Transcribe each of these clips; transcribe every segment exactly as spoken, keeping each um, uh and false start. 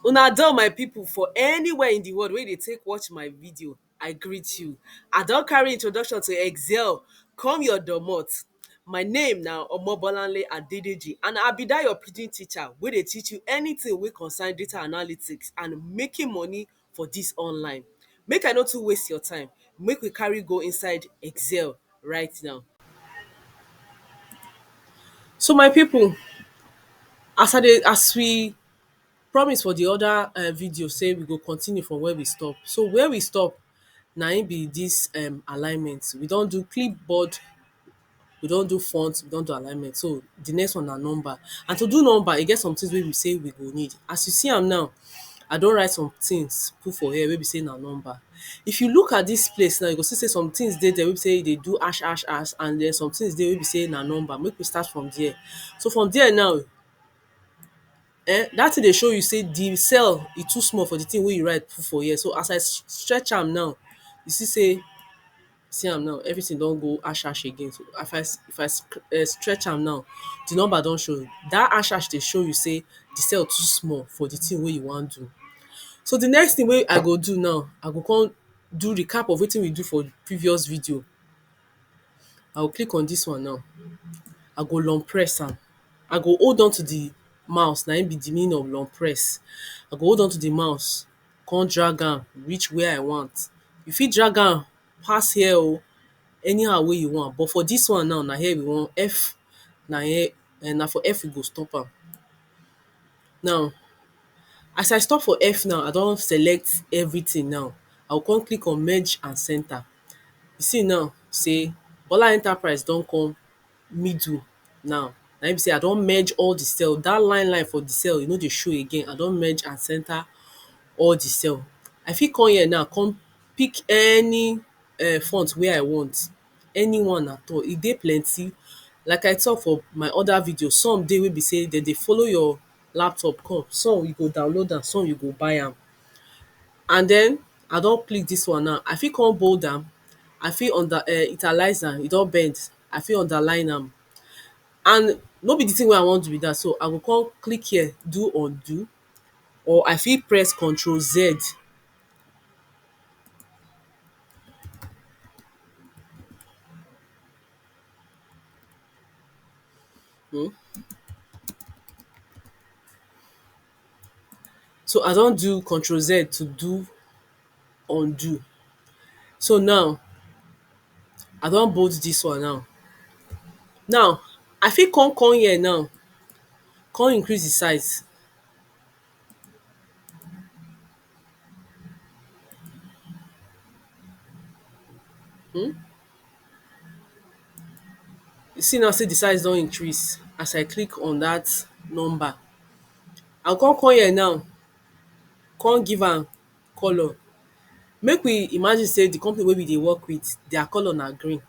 Una done, my people, for anywhere in the world wey dey take watch my video, I greet you. I don carry introduction to Excel come your domot. My name na Omobolanle Adedeji, and I be that your pidgin teacher wey dey teach you anything wey concern data analytics and making money for this online. Make I no too waste your time, make we carry go inside Excel right now. So my people, as I dey as we promise for the other um video say we go continue from where we stop. So where we stop na im be this um alignment. We don do clipboard, we don do font, we don do alignment. So the next one na number. And to do number, e get some things wey be say we go need. As you see am now, I don write some things put for here wey be say na number. If you look at this place now, you go see say some things dey there wey be say e dey do ash ash ash, and then some things dey wey be say na number. Make we start from there. So from there now, um that thing dey show you say the cell e too small for the thing wey you write put for here. So as I stretch am now, you see say, see am now, everything don go ash ash again. So if I if I um stretch am now, the number don show. That ash ash dey show you say the cell too small for the thing wey you wan do. So the next thing wey I go do now, I go come do recap of wetin we do for previous video. I go click on this one now. I go long press am. I go hold on to the mouse, na im be the meaning of long press. I go hold on to the mouse, come drag am reach where I want. You fit drag am pass here o, anyhow wey you want, but for this one now, na here we want, F na here, um na for F we go stop am. Now, as I stop for F now, I don select everything now. I go come click on merge and center. You see now say Bola Enterprise don come middle now. Na im be say I don merge all the cell. That line line for the cell, e no dey show again. I don merge and center all the cell. I fit come here now, come pick any um font wey I want. Anyone at all. E dey plenty. Like I talk for my other video, some dey wey be say dem dey follow your laptop come. Some you go download am, some you go buy am. And then I don click this one now. I fit come bold am, I fit under um italize am, e don bend, I fit underline am. And no be the thing wey I wan do be that. So I go come click here, do undo, or I fit press control Z. Hmm. So I don do control Z to do undo. So now, I don bold this one now. Now, I fit come come here now, come increase the size. Hmm? You see now say the size don increase as I click on that number. I go come come here now, come give am color. Make we imagine say the company wey we dey work with, their color na green.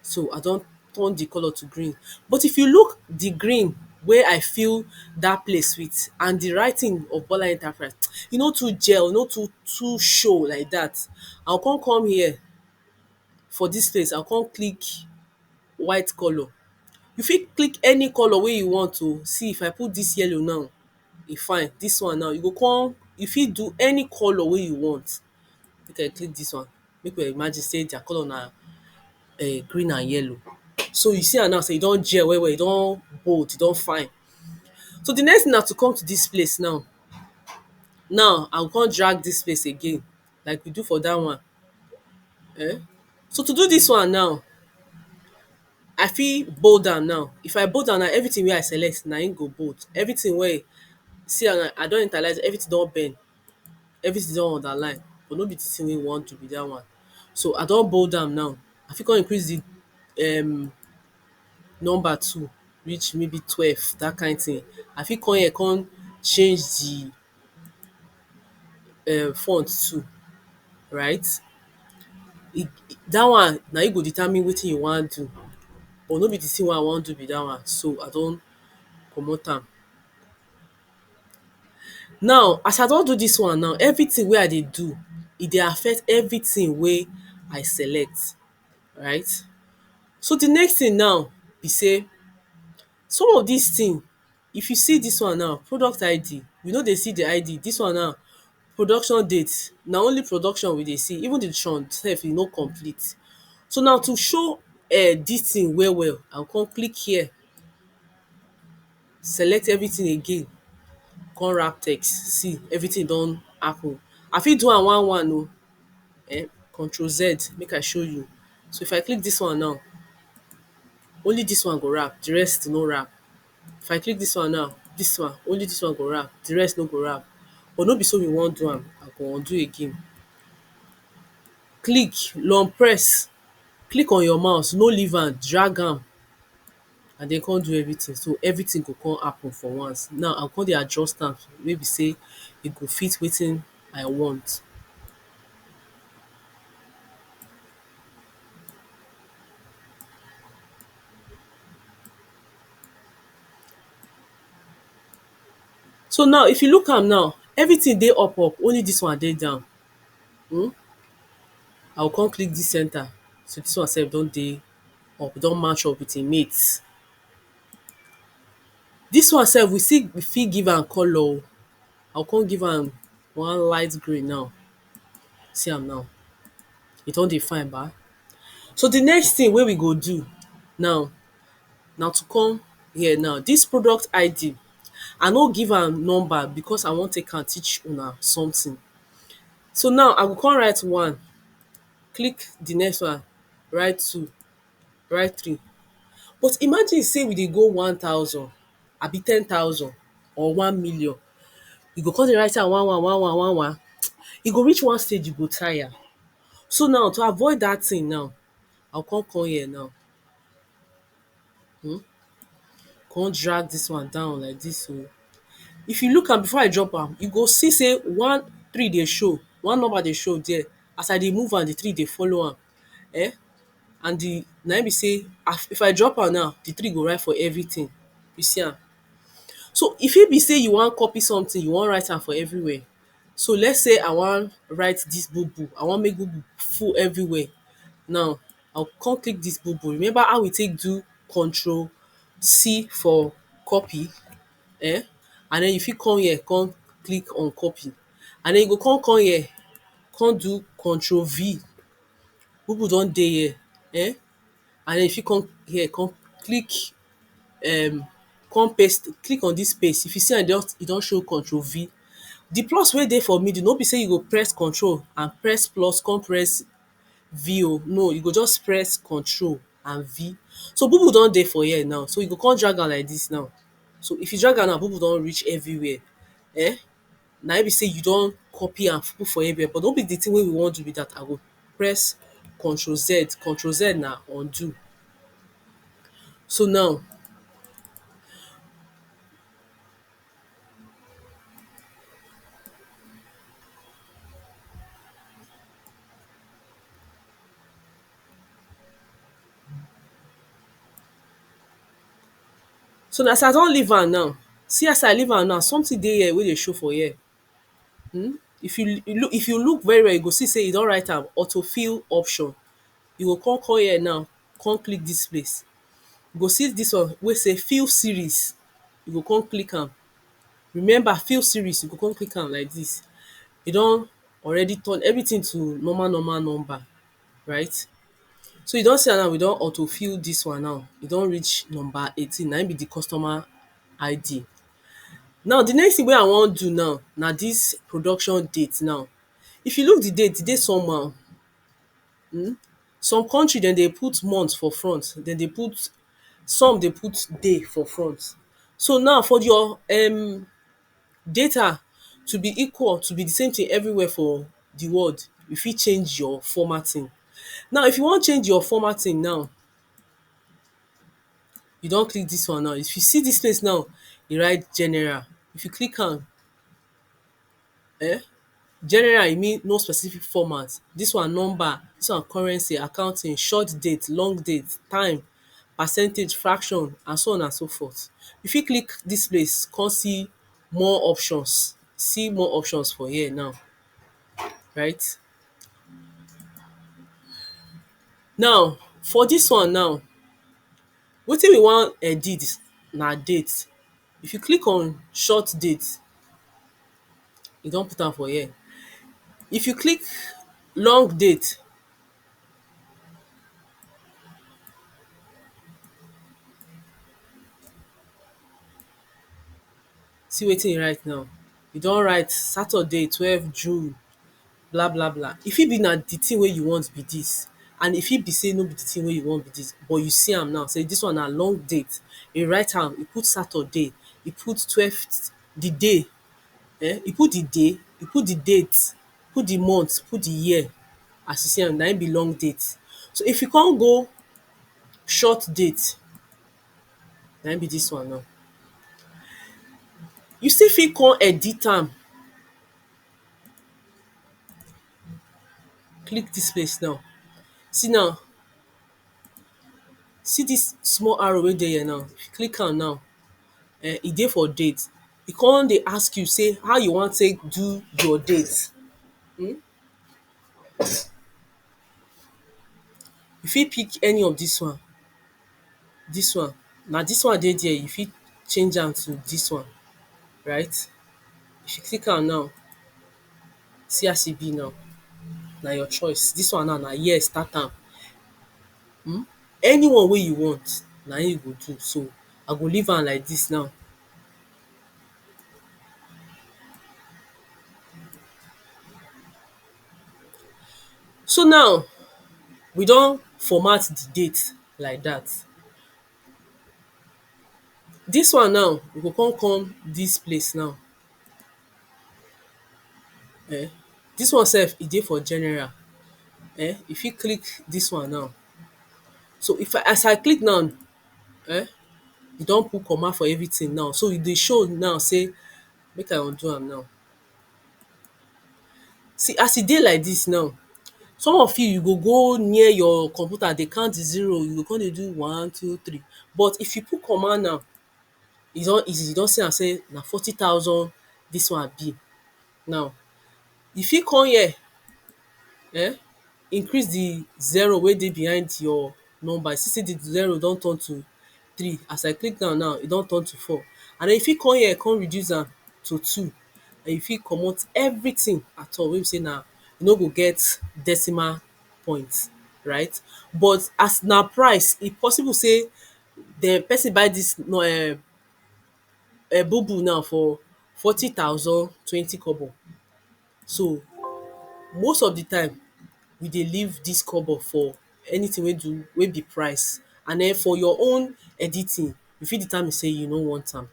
So I don turn the color to green. But if you look the green wey I fill that place with and the writing of Bola Enterprise, e no too gel, e no too too show like that. I go come come here for this place, I go come click white color. You fit click any color wey you want to. See, if I put this yellow now, e fine. This one now, you go come, you fit do any color wey you want. Make I click this one. Make we imagine say their color na um green and yellow. So you see am now say e don gel well well, e don bold, e don fine. So the next thing na to come to this place now. Now I go come drag this place again, like we do for that one. Eh? So to do this one now, I fit bold am now. If I bold am now, everything wey I select na im go bold. Everything wey, see am now, I don italize, everything don bend, everything don underline, but no be the thing wey we wan do be that one. So I don bold am now. I fit come increase the um number two reach maybe twelve, that kind thing. I fit come here come change the um font too, right? E, that one na you go determine wetin you wan do, but no be the thing wey I wan do be that one, so I don comot am. Now, as I don do this one now, everything wey I dey do, e dey affect everything wey I select, right? So the next thing now be say, some of this thing If you see dis one now, product I D, we no dey see di I D. Dis one now, production date, na only production we dey see. Even di tron sef, e no complete. So now, to show um dis thing well well, I go come click here, select everything again, come wrap text. See, everything don happen. I fit do am one one o. um Control Z, make I show you. So if I click dis one now, only dis one go wrap, di rest no wrap. If I click dis one now, dis one, only dis one go wrap, di rest no go wrap. But no be so we wan do am, I go undo again. Click, long press, click on your mouse, no leave am, drag am, and den come do everything. So everything go come happen for once. Now I go come dey adjust am wey be sey e go fit wetin I want. So now, if you look am now, everything dey up up, only dis one dey down. um I go come click dis center, so dis one sef don dey up, don match up with im mate. Dis one sef, we still fit give am colour o. I go come give am one light green now. See am now, e don dey fine ba. So di next thing wey we go do now na to come here now, dis product I D, I no give am number because I wan take am teach una something. So now I go come write one, click di next one, write two, write three. But imagine sey we dey go one thousand abi ten thousand or one million, you go come dey write am one one one one one one, e go reach one stage you go tire. So now, to avoid dat thing now, I go come come here now, um come drag dis one down like dis o. If you look am before I drop am, you go see sey one three dey show, one number dey show there. As I dey move am, di three dey follow am, um and di, na im be sey, if I drop am now, di three go write for everything. You see am? So e fit be sey you wan copy something, you wan write am for everywhere. So let's say I wan write dis boo boo, I wan make boo boo full everywhere. Now I go come click dis boo boo. Remember how we take do control C for copy, um and den you fit come here, come click on copy, and den you go come come here, come do control V. Boo boo don dey here, um and den you fit come here, come click, um come paste, click on dis paste. If you see am, e don, e don show control V. Di plus wey dey for middle, no be sey you go press control and press plus, come press V O. No, you go just press control and V. So boo boo don dey for here now. So you go come drag am like dis now. So if you drag am now, boo boo don reach everywhere. um Na im be sey you don copy am put for everywhere, but no be di thing wey we wan do be dat. I go press control Z. Control Z na undo. So now, so na as I don leave am now, see as I leave am now, something dey here wey dey show for here. um If you, you look, if you look very well, you go see sey e don write am autofill option. You go come come here now, come click dis place. You go see dis one wey say fill series. You go come click am. Remember, fill series, you go come click am like dis. E don already turn everything to normal normal number, right? So you don see am now, we don auto fill dis one now. E don reach number eighteen, na im be di customer I D. Now di next thing wey I wan do now na dis production date now. If you look di date, e dey somehow. um Some country, dem dey put month for front, dem dey put, some dey put day for front. So now, for your um data to be equal, to be di same thing everywhere for di world, you fit change your formatting. Now if you wan change your formatting now, you don click dis one now. If you see dis place now, e write general. If you click am, um general, e mean no specific format. Dis one number, dis one currency, accounting, short date, long date, time, percentage, fraction, and so on and so forth. You fit click dis place, come see more options. See more options for here now, right? Now for dis one now, wetin we wan edit na date. If you click on short date, e don put am for here. If you click long date, see wetin e write now. E don write Saturday twelve June, blah blah blah. E fit be na the thing wey you want be this, and e fit be say no be the thing wey you want be this, but you see am now say this one na long date. E write am, e put Saturday, e put twelve, the day, eh, e put the day, e put the date, put the month, put the year. As you see am, na im be long date. So if you come go short date, na im be this one now. You still fit come edit am. Click this place now. See now, see this small arrow wey dey here now. If you click am now, eh, e dey for date. E come dey ask you say how you wan take do your date. Hmm? You fit pick any of this one. This one, na this one dey there, you fit change am to this one, right? If you click am now, see as e be now. Na your choice. This one now na yes, start am. Hmm? Anyone wey you want, na im you go do. So I go leave am like this now. So now, we don format the date like that. This one now, we go come come this place now. Eh, this one sef, e dey for general. Eh, if you click this one now, so if I, as I click now, eh, e don put comma for everything now. So e dey show now say, make I undo am now. See, as e dey like this now, some of you, you go go near your computer, dey count the zero, you go come dey do one, two, three. But if you put comma now, e don easy. You don see am say na forty thousand this one be. Now, you fit come here, eh, increase the zero wey dey behind your number. You see say the zero don turn to three. As I click down now, e don turn to four. And then you fit come here, come reduce am to two. And you fit comot everything at all wey be say na, you no go get decimal point, right? But as na price, e possible say the person buy this, no, eh, eh, bubu now for forty thousand twenty kobo. So most of the time, we dey leave this kobo for anything wey do, wey be price. And then for your own editing, you fit determine say you no want am.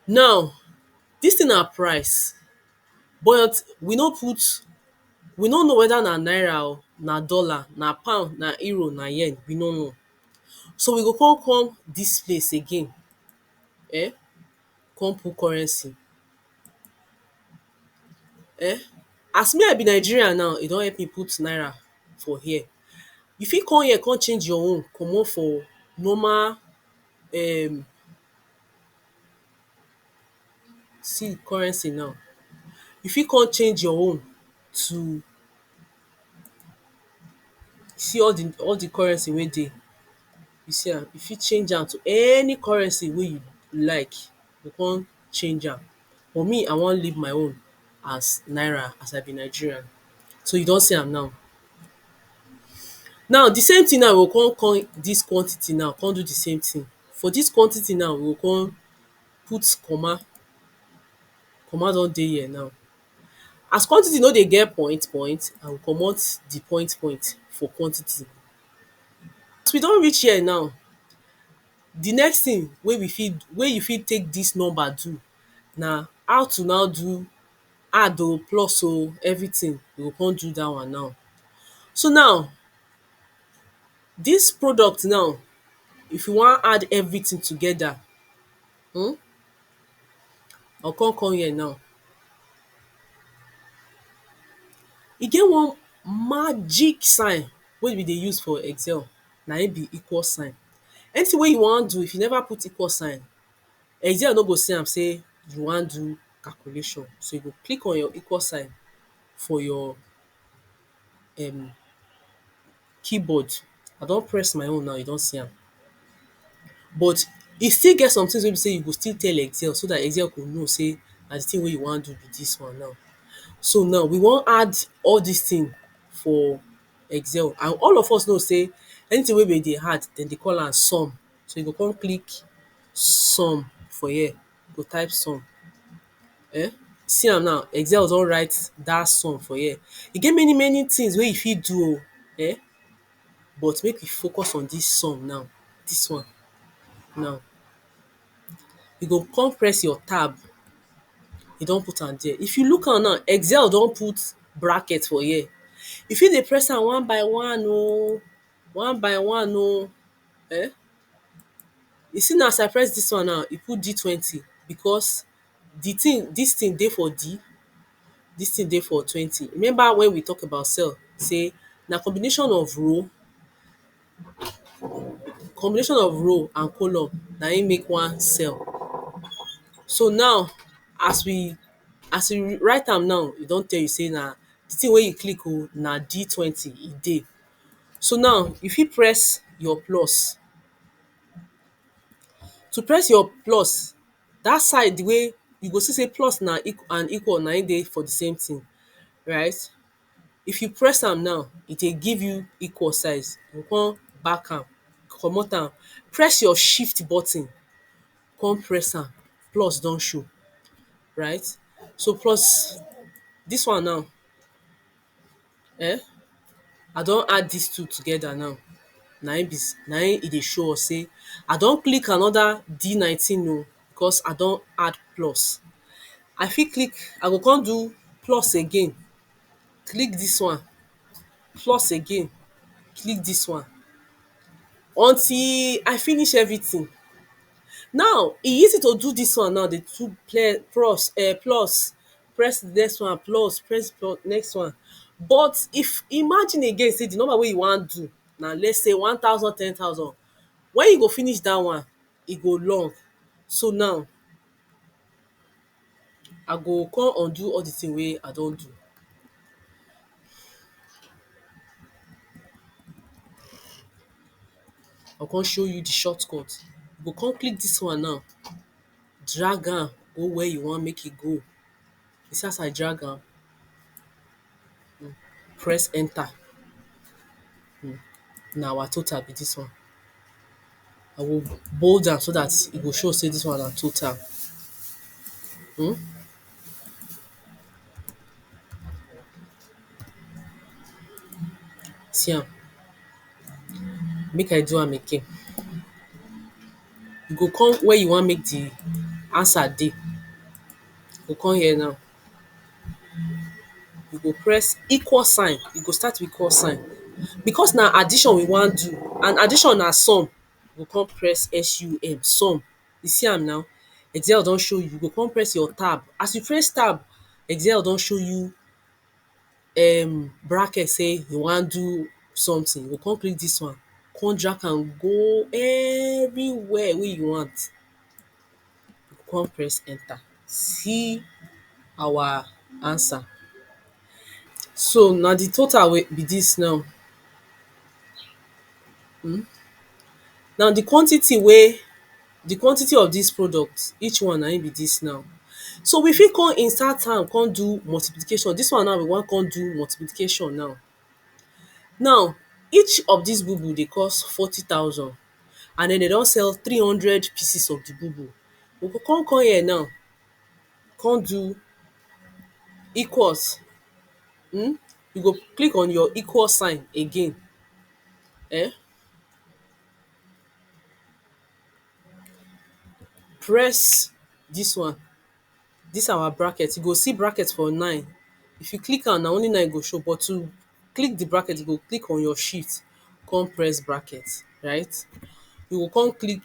Now, this thing na price, but we no put, we no know whether na naira o, na dollar, na pound, na euro, na yen, we no know. So we go come come this place again, eh, come put currency. Eh, as me, I be Nigerian now, e don help me put naira for here. You fit come here, come change your own, comot for normal, um, see currency now. You fit come change your own to, see all the, all the currency wey dey. You see am, you fit change am to any currency wey you like. You come change am. For me, I wan leave my own as naira, as I be Nigerian. So you don see am now. Now, the same thing now, we go come, come this quantity now, come do the same thing. For this quantity now, we go come put comma. Comma don dey here now. As quantity no dey get point, point, I go comot the point, point for quantity. As we don reach here now, the next thing wey we fit, wey you fit take this number do, na how to now do add o, plus o, everything. We go come do that one now. So now, this product now, if you wan add everything together, hmm, I come come here now. E get one magic sign wey we dey use for Excel, na im be equal sign. Anything wey you wan do, if you never put equal sign, Excel no go see am say you wan do calculation. So you go click on your equal sign for your, um, keyboard. I don press my own now, you don see am. But E still get some things wey be sey you go still tell Excel so dat Excel go know sey na de thing wey you wan do be dis one now. So now, we wan add all dis thing for Excel, and all of us know sey anything wey we dey add, dem dey call am sum. So you go come click sum for here, you go type sum. um See am now, Excel don write dat sum for here. E get many many things wey you fit do o, um but make we focus on dis sum now, dis one now. You go come press your tab, e don put am there. If you look am now, Excel don put bracket for here. You fit dey press am one by one o, one by one o, um you see now, as I press dis one now, e put D twenty because de thing, dis thing dey for D, dis thing dey for twenty. Remember when we talk about cell, sey na combination of row, combination of row and column na im make one cell. So now, as we, as you write am now, e don tell you sey na de thing wey you click o, na D twenty e dey. So now, you fit press your plus. To press your plus, dat side wey you go see sey plus na eq-, and equal na im dey for de same thing, right? If you press am now, e dey give you equal size. You go come back am, comot am, press your shift button, come press am, plus don show, right? So plus dis one now, um I don add dis two together now, na im be s-, na im e dey show us sey I don click another D nineteen o, because I don add plus. I fit click, I go come do plus again, click dis one, plus again, click dis one, until I finish everything. Now, e easy to do dis one now, dey do ple-, plus, um plus, press de next one, plus, press plus, next one. But if, imagine again sey de number wey you wan do na, let's say, one thousand, ten thousand, when you go finish dat one, e go long. So now, I go come undo all de thing wey I don do. I go come show you de shortcut. You go come click dis one now, drag am go where you wan make e go. You see as I drag am? Press enter. um Na our total be dis one. I go bold am so dat e go show sey dis one na total. um See am. Make I do am again. You go come where you wan make de answer dey. You go come here now. You go press equal sign. You go start with equal sign. Because na addition we wan do, and addition na sum. You go come press S U M, sum. You see am now? Excel don show you. You go come press your tab. As you press tab, Excel don show you um bracket sey you wan do something, you go come click dis one, come drag am go everywhere wey you want, you go come press enter. See our answer. So na de total wey be dis now. um Now de quantity wey, de quantity of dis product, each one na im be dis now. So we fit come insert am come do multiplication. Dis one now we wan come do multiplication now. Now each of dis bubu dey cost forty thousand, and den dey don sell three hundred pieces of de bubu. We go come come here now, come do equals. um You go click on your equal sign again. um Press dis one, dis our bracket. You go see bracket for nine. If you click am, na only nine go show, but to click de bracket, you go click on your shift, come press bracket, right? You go come click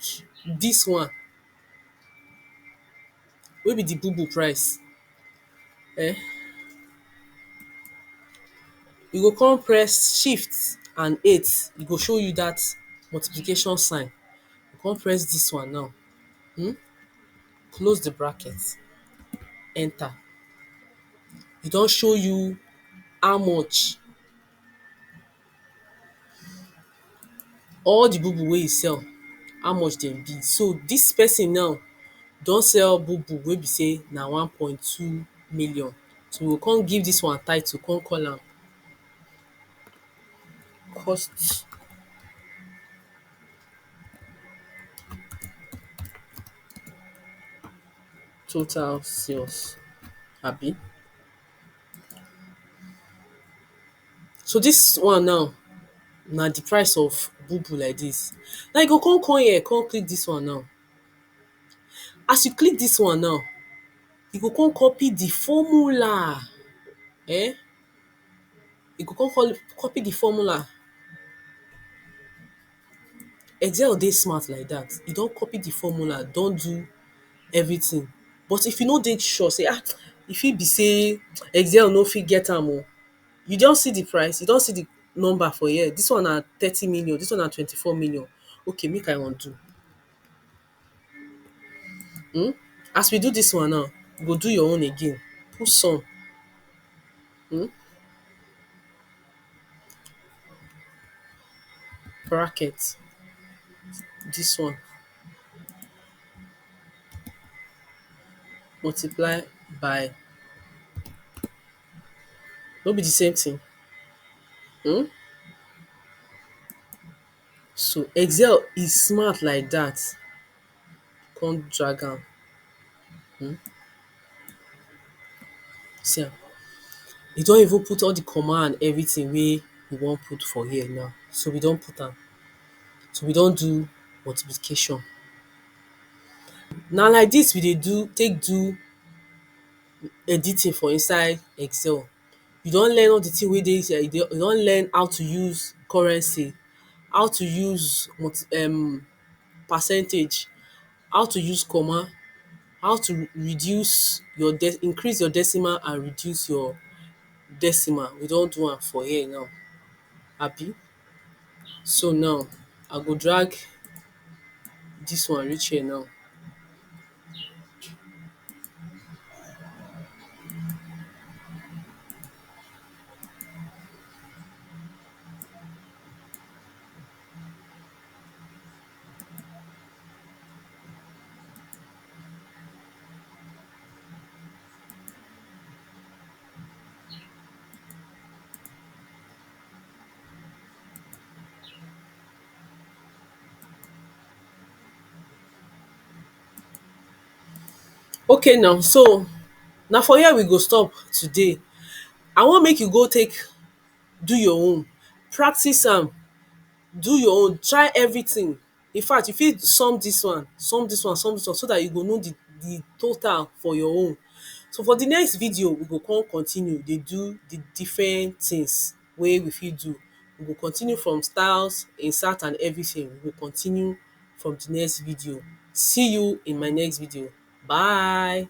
dis one wey be de bubu price. um You go come press shift and eight, e go show you dat multiplication sign. You come press dis one now. um Close de bracket, enter. E don show you how much, all de bubu wey you sell, how much dem be. So this person now don sell bubu wey be say na one point two million. So we go come give this one title, come call am cost total sales, abi. So this one now na the price of bubu like this. Now you go come come here, come click this one now. As you click this one now, you go come copy the formula. Eh? You go come call, copy the formula. Excel dey smart like that. You don copy the formula, don do everything. But if you no dey sure, say, ah, e fit be say Excel no fit get am o. You don see the price, you don see the number for here. This one na thirty million, this one na twenty-four million. Okay, make I undo. Hmm? As we do this one now, you go do your own again. Put some. Hmm? Bracket. This one. Multiply by. No be the same thing? Hmm? So Excel is smart like that. Come drag am. Hmm? See am. E don even put all the comma and everything wey we wan put for here now. So we don put am. So we don do multiplication. Na like this we dey do, take do editing for inside Excel. You don learn all the thing wey dey inside. You don, you don learn how to use currency, how to use multi-, um, percentage, how to use comma, how to reduce your de-, increase your decimal and reduce your decimal. We don do am for here now, abi? So now, I go drag this one reach here now. Okay now, so na for here we go stop today. I wan make you go take do your own, practice am, do your own, try everything. In fact, you fit sum this one, sum this one, sum this one, so that you go know the, the total for your own. So for the next video, we go come continue dey do the different things wey we fit do. We go continue from styles, insert and everything. We go continue from the next video. See you in my next video. Bye.